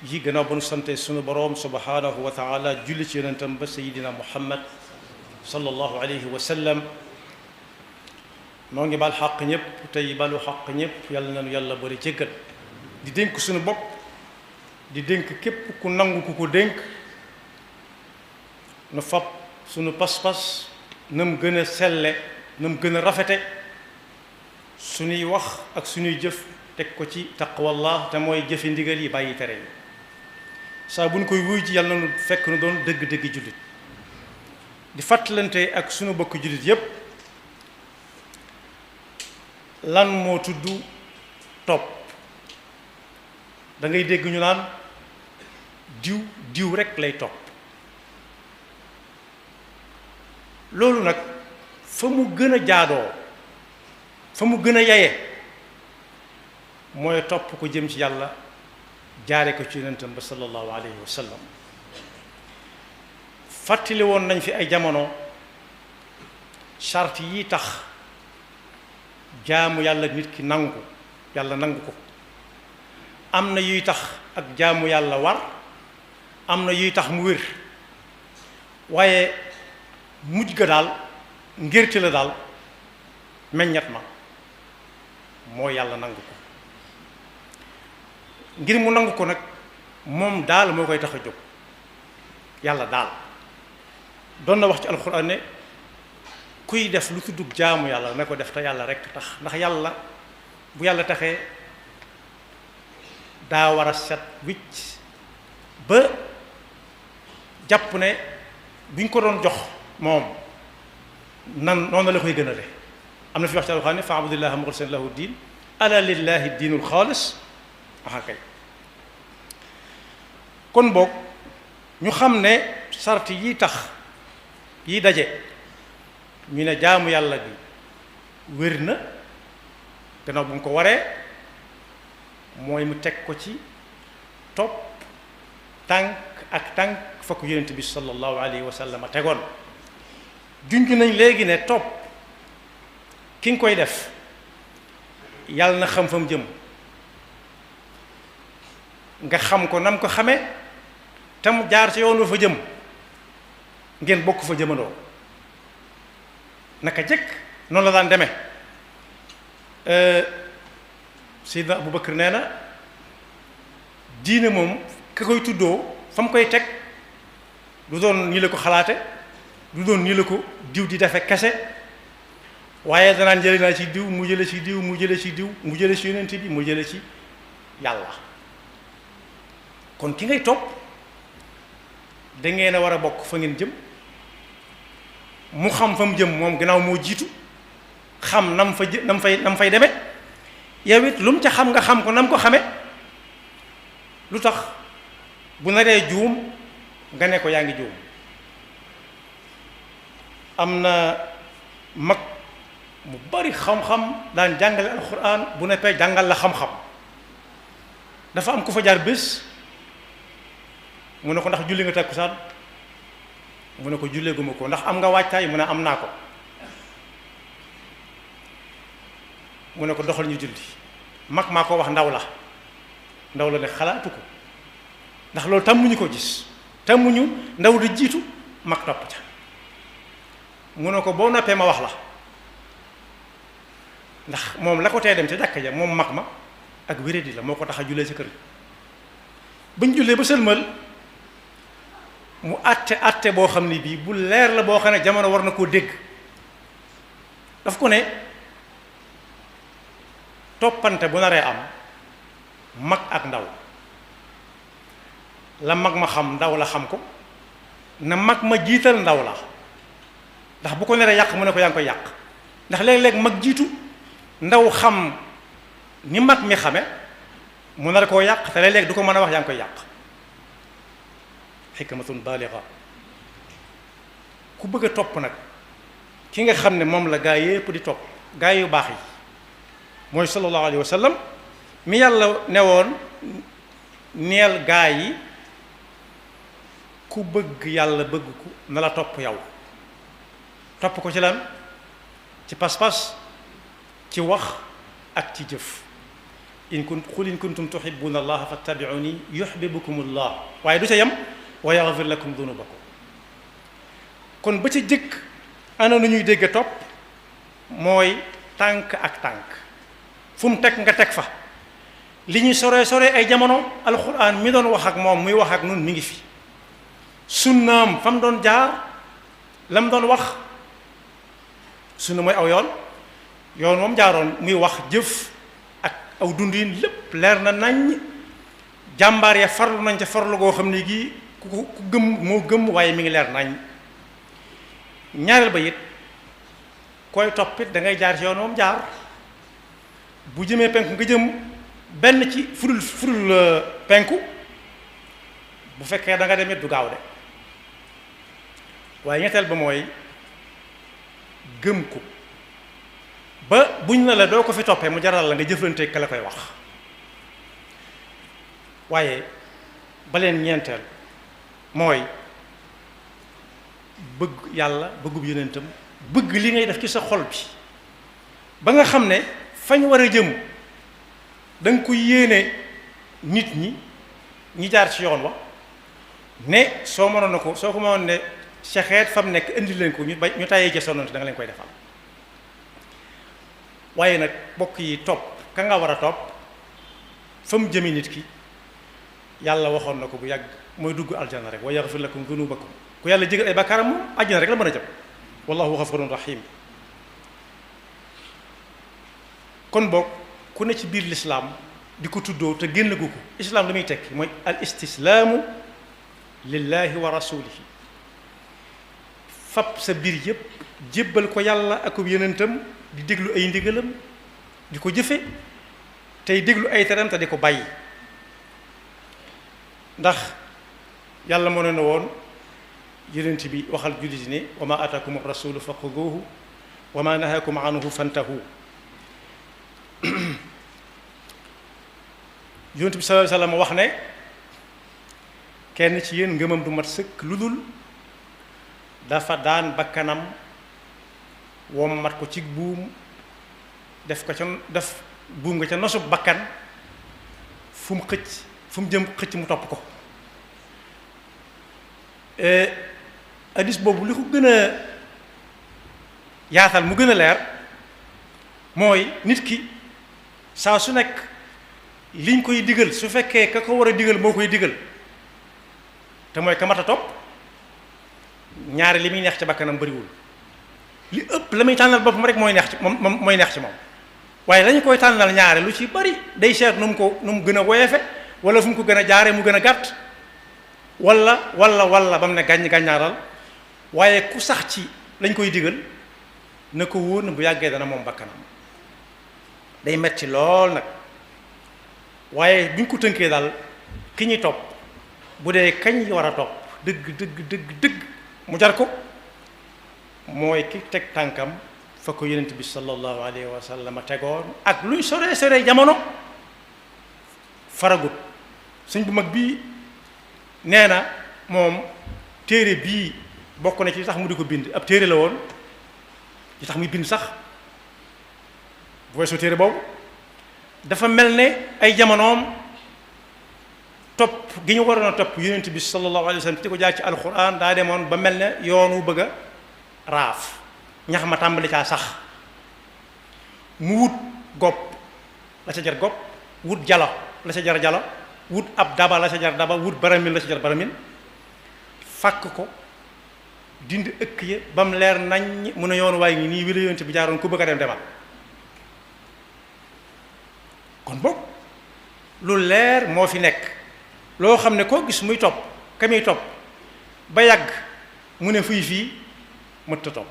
yi gannaaw ba nu sante sunu boroom subhanahu wa taala julli ci yonentam ba sayidina muhammad sallallahu alayhi wa sallam noo ngi bal xaq ñëpp tey balu xaq ñëpp yàlla nañu yàlla bari jéggal di dénk sunu bopp di dénk képp ku nangu ku ko dénk nu fab sunu pas-pas na mu gën a selle na mu gën a rafete suñuy wax ak suñuy jëf teg ko ci taqwallah te mooy jëfi ndigal yi bàyyi tere yi saa bu ñu koy wuy ji yàlla na nu fekk nu doon dëgg-dëgg jullit di fàttalante ak sunu bokk jullit yépp lan moo tudd topp da ngay dégg ñu naan diw rekk lay topp loolu nag fa mu gën a jaadoo fa mu gën a yaye mooy topp ko jëm ci yàlla jaare ko ci yonentam ba sallallahu alayhi wa sallam fàttali woon nañ fi ay jamono charte yi tax jaamu yàlla nit ki nangu yàlla nangu ko am na yuy tax ak jaamu yàlla war am na yuy tax mu wér waaye mujj ga daal ngirti la daal meññat ma moo yàlla nangu ko ngir mu nangu ko nag moom daal moo koy tax a jóg yàlla daal doon na wax ci alxuraan ne kuy def lu tuddug jaamu yàlla na ko def te yàlla rekk tax ndax yàlla bu yàlla taxee daa war a set wicc ba jàpp ne buñ ko doon jox moom nan noonu la koy gënale am na fi wax ci alxuraan ne fa'budillaha mukhlisina lahu diin ala lillahi diinul xaalis aha kay kon boog ñu xam ne sart yi tax yi daje ñu ne jaamu yàlla bi wér na gannaaw bu mu ko waree mooy mu teg ko ci topp tànk ak tànk fa ko yonent bi sallallahu alayhi wa sallam a tegoon junj nañ léegi ne topp ki nga koy def yàlla na xam fa mu jëm nga xam ko nam ko xamee tam jaar ci yoon wa fa jëm ngeen bokk fa jëmandoo naka jëkk noonu la daan demee Seydina Abubakar nee na diine moom ka koy tuddoo fa mu koy teg du doon nii la ko xalaate du doon nii la ko diw di defe kese waaye danaan jële naa ci diw mu jële ci diw mu jële ci diw mu jële ci yonent bi mu jële ci yàlla kon ki ngay topp da ngeen a war a bokk fa ngeen jëm mu xam fa mu jëm moom gannaaw moo jiitu xam nam fay deme yow it lu mu ca xam nga xam ko nam ko xame lu tax bu naree juum nga ne ko yaa ngi juum am na mag mu bari xam-xam daan jàngale alxuraan bu nekkee jàngal la xam-xam dafa am ku fa jaar bés mu ne ko ndax julli nga takkusaan mu ne ko julleeguma ko ndax am nga waajtaay mu ne am naa ko mu ne ko doxal ñu julli mag maa ko wax ndaw la ne xalaatu ko ndax loolu tàmmuñu ko gis tàmmuñu ndaw di jiitu mag topp ca mu ne ko boo noppee ma wax la ndax moom la ko tee dem ca jàkka ja moom mag ma ak wéradi la moo ko tax a jullee sa kër bañ jullee ba sëlmal mu àtte boo xam ne bii bu leer la boo xam ne jamono war na koo dégg daf ko ne toppante bu naree am mag ak ndaw la mag ma xam ndaw la xam ko na mag ma jiital ndaw la ndax bu ko naree yàq mu ne ko yaa ngi koy yàq ndax léeg-léeg mag jiitu ndaw xam ni mag mi xame mu nar koo yàq te léeg-léeg du ko mën a wax yaa ngi koy yàq xikmatun baaliga ku bëgg a topp nag ki nga xam ne moom la gaa yépp di topp gaa yu baax yi mooy sallallahu alayhi wa sallam mi yàlla newoon neel gaa yi ku bëgg yàlla bëgg ku na la topp yow topp ko ci lan ci pas-pas ci wax ak ci jëf qul in kuntum tuhibbuna allaha fattabi'uni yuhibbukum allah waaye du ca yem wa yaghfir lakum dunubakum kon ba ca jëkk ana nu ñuy dégg topp mooy tànk ak tànk fu mu teg nga teg fa li ñuy sore sore ay jamono alquran mi doon wax ak moom muy wax ak nun mi ngi fi sunnaam fa mu doon jaar la mu doon wax sunna mooy aw yoon moom jaaroon muy wax jëf ak aw dundin lépp leer na nañ jàmbaar ya farlu nañ ca farlu goo xam ne gii ku gëm moo gëm waaye mi ngi leer nañ ñaareel ba it koy toppit da ngay jaar ci yoon moom jaar bu jëmee penku nga jëm benn ci furul penku bu fekkee da nga demit du gaaw de waaye ñetteel ba mooy gëm ko ba buñ na la doo ko fi toppee mu jaral la nga jëflante ka la koy wax waaye ba leen ñeenteel mooy bëgg yàlla bëggub yonentam bëgg li ngay def ci sa xol bi ba nga xam ne fañ war a jëm da nga ko yéene nit ñi jaar ci yoon wa ne soo mënoon na ko soo ko mënoon ne sexeet fam nekk indi leen ko ñu tàyyee ca sonnante da nga leen koy defal waaye nag bokk yi topp ka nga war a topp fa mu jëmi nit ki yàlla waxoon na ko bu yàgg mooy dugg aljana rek wa yaghfir lakum dunubakum ku yàlla jégal ay bakkaaram moom àjjana rek la mën a jëm wallahu ghafurun rahim kon boog ku ne ci biir lislaam di ko tuddoo te génn gu ko islaam li muy tekki mooy al istislaamu lillahi wa rasulihi fab sa biir yépp jébbal ko yàlla ak yonentam di déglu ay ndigalam di ko jëfe tey déglu ay teram te di ko bàyyi ndax yàlla moo ne woon yonent bi waxal jullit ne wa ma ataakum rasulu fa xuduuhu wa ma nahakum anhu fantahu yonent bi sallallahu alayhi wa sallam wax ne kenn ci yéen ngëmam du mat sëkk lu dul dafa daan bakkanam wom mat ko ci buum def buum nga ca nosub bakkan fu mu jëm xëcc mu topp ko hadis boobu li ko gën a yaatal mu gën a leer mooy nit ki saa su nekk liñ koy digal su fekkee ka ko war a digal moo koy digal te mooy ka mat a topp ñaari li muy neex ci bakkanam bariwul li ëpp la muy tànnal boppam rek mooy neex ci moom mooy neex ci moom waaye lañu koy tànnal ñaare lu ci bari day seet nu mu gën a woyefe wala fu mu ko gën a jaare mu gën a gàtt wala ba mu ne gàññaaral waaye ku sax ci lañ koy digal na ko wóor na bu yàggee dana moom bakkanam day metti lool nag waaye bu ñu ko tënkee daal ki ñuy topp bu dee kañ war a topp dëgg mu jar ko mooy ki teg tànkam fa ko yonent bi sallallahu alayhi wa sallam tegoon ak luy sore jamono faragut sëñ bu mag bii nee na moom téere bii bokk na ci li tax mu di ko bind ab téere la woon li tax muy bind sax bu weesoo téere boobu dafa mel ne ay jamonoom topp gi ñu waroon a topp yonent bi sallallahu alayhi wa sallam di ko jaar ci alquran daa demoon ba mel ne yoonu bëgg a raaf ñax ma tàmbali caa sax mu wut gopp la ca jar gopp wut jalo la ca jar jalo wut ab daba la ca jar daba wut baramin la ca jar baramin fàkk ko dindi ëkk ya ba mu leer nañ mun a yoonu waaye ngi nii wi la yonent bi jaaroon ku bëgg a dem demal kon boog lu leer moo fi nekk loo xam ne koo gis muy topp ka muy topp ba yàgg mu ne fuy fii mëtta topp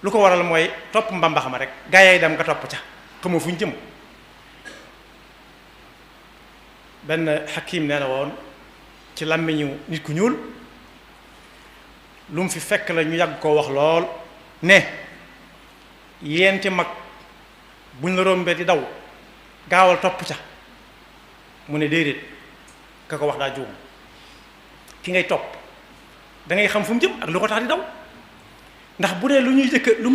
lu ko waral mooy topp mbambax ma rek gaa yi dem nga topp ca xamoo fu ñu jëm benn xakim nee na woon ci làmmiñu nit ku ñuul lu mu fi fekk la ñu yàgg koo wax lool ne yenti mag buñ la rombee di daw gaawal topp ca mu ne déedéet ka ko wax daa juum ki ngay topp da ngay xam fu mu jëm ak lu ko tax di daw ndax bu dee lu ñuy jëkk lu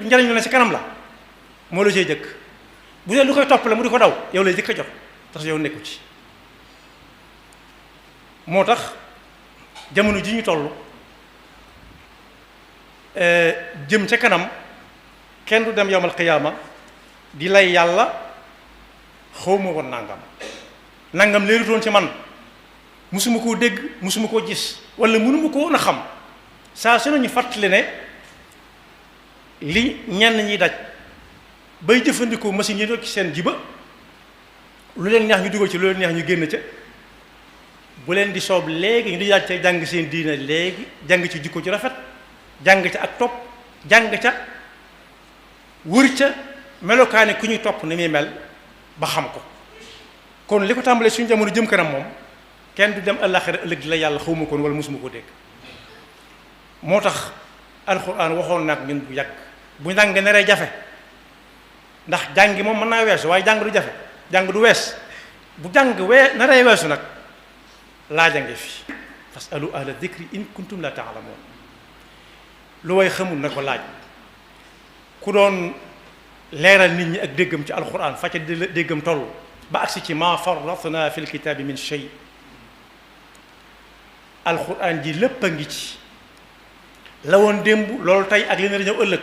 njariñ lu ne ci kanam la moo la cay jëkk bu dee lu koy topp la mu di ko daw yow lay jëkk a jot tax yow nekku ci. moo tax jamono ji ñu toll jëm ca kanam kenn du dem yawmal qiyaama di lay yàlla xawma woon nangam leerutoon ci man musuma koo dégg musuma koo gis wala mënuma ko woon a xam saa su nañu fàttali ne li ñenn ñiy daj bay jëfandikoo machine yi doon ci seen jiba lu leen neex ñu dugal ci lu leen neex ñu génn ca bu leen di soob léegi ñu di yaaj ca jàng seen diina léegi jàng ci jikko ci rafet jàng ca ak topp jàng ca wër ca melokaani ku ñuy topp ni muy mel ba xam ko kon li ko tàmbalee suñu jamono jëm kanam moom kenn du dem àllaaxira ëllëg di la yàlla xawma koon wala mosuma ko dégg moo tax alxuraan waxoon nag ñun bu yàgg bu njàng naree jafe ndax jàngi moom mën naa weesu waaye jàng du jafe jàng du wees bu jàng naree weesu nag laaja ngi fi fasalu ahla dikri in kuntum la taalamoon lu way xamul na ko laaj ku doon leeral nit ñi ak déggam ci alxuraan fa ca déggam toll ba agsi ci ma farratna fi lkitaabi min shay alxuraan ji lépp a ngi ci la woon démb loolu tey ak li na ñëw ëllëg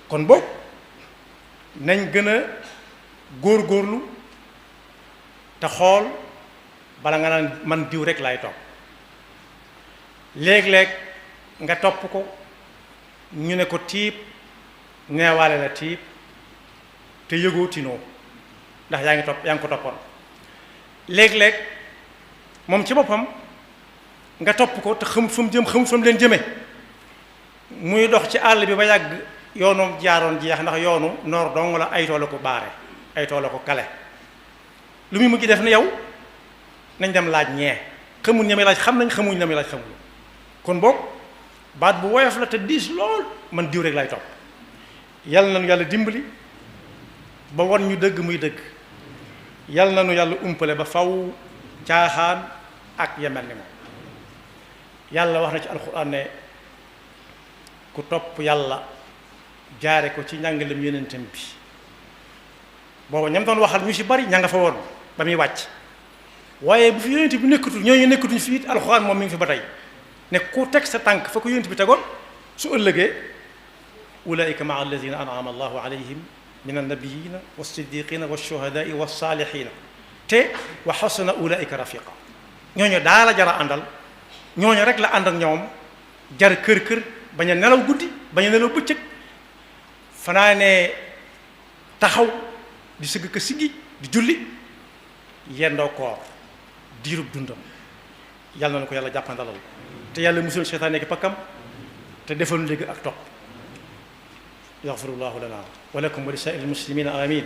kon boog nañ gën a góorgóorlu te xool bala nga naan man diw rek laay topp léeg-léeg nga topp ko ñu ne ko tiib neewaale la tiib te yëgoo tinoo ndax yaa ngi ko toppoon léeg-léeg moom ci boppam nga topp ko te xam fa mu jëm xam fa mu leen jëme muy dox ci àll bi ba yàgg yoonu jaaroon jeex ndax yoonu noor dong la ay tool la ko baare ay tool la ko kale lu muy mujj def ne yow nañ dem laaj ñee xamuñ ñami laaj xam nañ xamuñ ñami laaj xamul kon boog baat bu woyof la te diis lool man diw rek lay topp yal na nu yàlla dimbali ba wan ñu dëgg muy dëgg yal na nu yàlla umpale ba faw caaxaan ak yemel ni moom yàlla wax na ci alxuraan ne ku topp yàlla jaare ko ci njàngalem yonentam bi booba ñam doon waxal ñu ci bari ña nga fa woon ba muy wàcc waaye bu fi yonent bi nekkatul ñooñu nekkatuñ fii alxuraan moom mi ngi fi ba tey ne ku teg sa tànk fa ko yonent bi tegoon su ëllëgee ulaika maa alladina an'ama allahu alayhim min annabiyina wassiddiqina washuhadai wassalihina te wa xasuna ulaika rafiqa ñooñu daa la jara àndal ñooñu rek la ànd ak ñoom jar kër bañ a nelaw guddi bañ a nelaw bëccëg fanaane taxaw di sëgg ka siggi di julli yendoo koor diirub dundam yàlla na ko yàlla jàppandalal te yàlla musul seytaane ki pakkam te defal léegi ak topp yaxfirullahu lana wa lakum wa li saa'iril muslimina amin